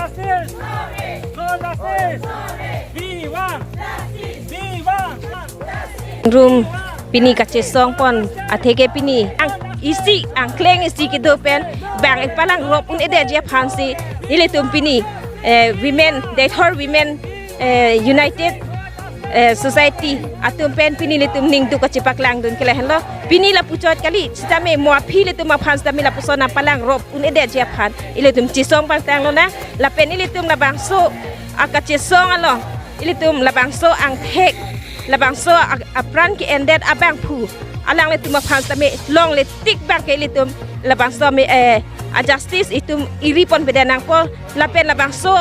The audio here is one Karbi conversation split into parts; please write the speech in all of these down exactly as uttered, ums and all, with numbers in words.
Justice! No justice! We want! We want! Room pini kachesong pon atheke pini ang isi angkleng isi kedo pen bang-ik palangrop un-edetji aphansi nelitum pini, eh, women, Deithor Women, eh, United, eh, Society atum pen pini nelitum ningduk kachepaklangdun ke lahenlo. Pini lapuchot kali sitame mo aphi ilitum aphan sitame lapuson apalangrop un-edetji aphan ilitum chesong pangtang lonang. Lapen ilitum labangso akachesong along ilitum labangso angthek, labangso a-, apran ke-endet abangphu alanglitum aphan sitame longle tik bang ke ilitum labangso me, eh, a-justice itum iri ponpede nangpo. Lapen labangso,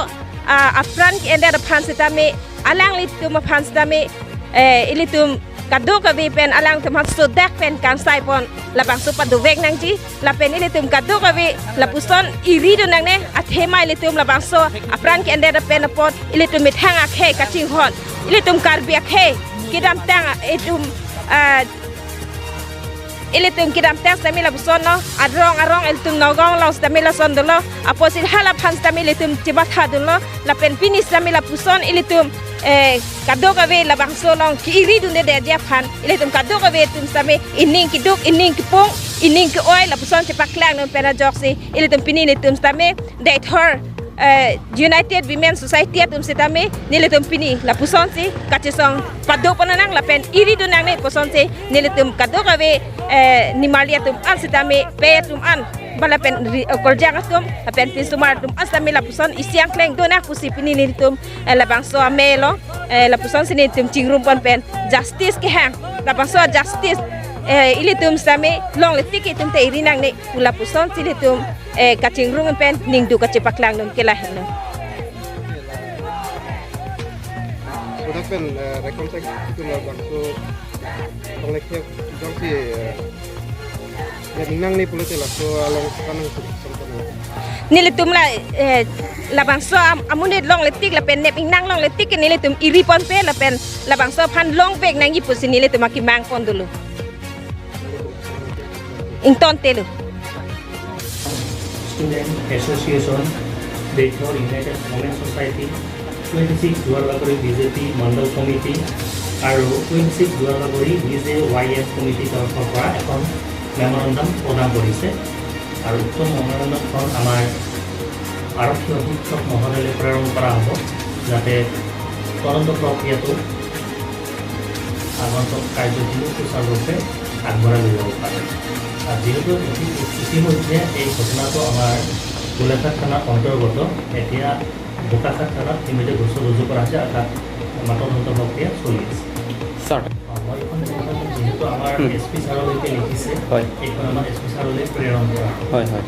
ah, apran ke-endet aphan sitame alanglitum aphan sitame, eh, ilitum kadokave pen alangtum aphan sodak pen kangsai pon labangso padovek nangji. Lapen ilitum kadokave lapuson iridun nangne, athema ilitum labangso apran ke-endet pen apot ilitum methang akhei kachinghon, ilitum Karbi akhei kedamtang, itum, ah, ilitum kedamtang sitame lapuson lo, arong arong ilitum Nagaon along sitame lason dolo, apotsi hala aphan sitame ilitum chematha dunlo. Lapen pini sitame lapuson ilitum, eh, kadokave labangso along ke-iridundedetji aphan ilitum kadokave atum sitame ining keduk, ining kepung, ining ke-oi lapuson chepaklangdun pen ajoksi ilitum pini nelitum sitame Deithor, eh, United Women Society atum sitame nelitum pini lapusonsi kachesong pado pon nang lapen iridun nangne pusonsi nelitum kadokave, eh, nimarli atum an sitame, pei atum an, bala pen ri-, eh, korjang atum, lapen pinsomar atum an sitame lapuson isi angkleng do nang pusi pini nelitum, eh, labangso amelo, eh, lapusonsi nelitum chingrum pon pen justice kehang, labangso justice, eh, ilitum sitame longle tik itum te iri nangne pu lapusonsi ilitum, eh, kachingrum pen ningduk kachepaklangdun ke lahenlo. Ladak pen, eh, rekomsek itum labangso tonglek jongsi, eh, nep ingnang ni pulote laso along kanang sum sum. Nelitum la, eh, labangso am-, amonit longle tik lapen nep ingnang longle tik nelitum iri ponpe lapen labangso aphan longvek nangji pusi nelitum akemang pon dolo. Ingtontelo. Student Association, Deithor United Women Society, twenty six দুৱাৰবাগৰি বিজেপি মণ্ডল কমিটি আৰু twenty six দুৱাৰবাগৰি বিজেৱাইএম কমিটিৰ তৰফৰ পৰা এখন মেমৰেণ্ডাম প্ৰদান কৰিছে। আৰু উক্ত মেমৰেণ্ডামখন আমাৰ আৰক্ষী অধীক্ষক মহোদয়লৈ প্ৰেৰণ কৰা হ'ব, যাতে তদন্ত প্ৰক্ৰিয়াটো আগন্তুক কাৰ্যসূচী সুচাৰুৰূপে আগবঢ়াই লৈ যাব পাৰে। আৰু যিহেতু ইতি-, ইতিমধ্যে এই ঘটনাটো আমাৰ গোলাঘাট থানাৰ অন্তৰ্গত, এতিয়া বোকাখাত থানাত ইতিমধ্যে গোচৰ ৰুজু কৰা হৈছে, অৰ্থাৎ তদন্ত প্ৰক্ৰিয়া চলি আছে। ছাৰ। অ, মই এইখন যিহেতু আমাৰ হুম। এছ পি ছাৰলৈকে লিখিছে, হয়। এইখন আমাৰ এছ পি ছাৰলৈ প্ৰেৰণ কৰা হ'ব। হয়, হয়।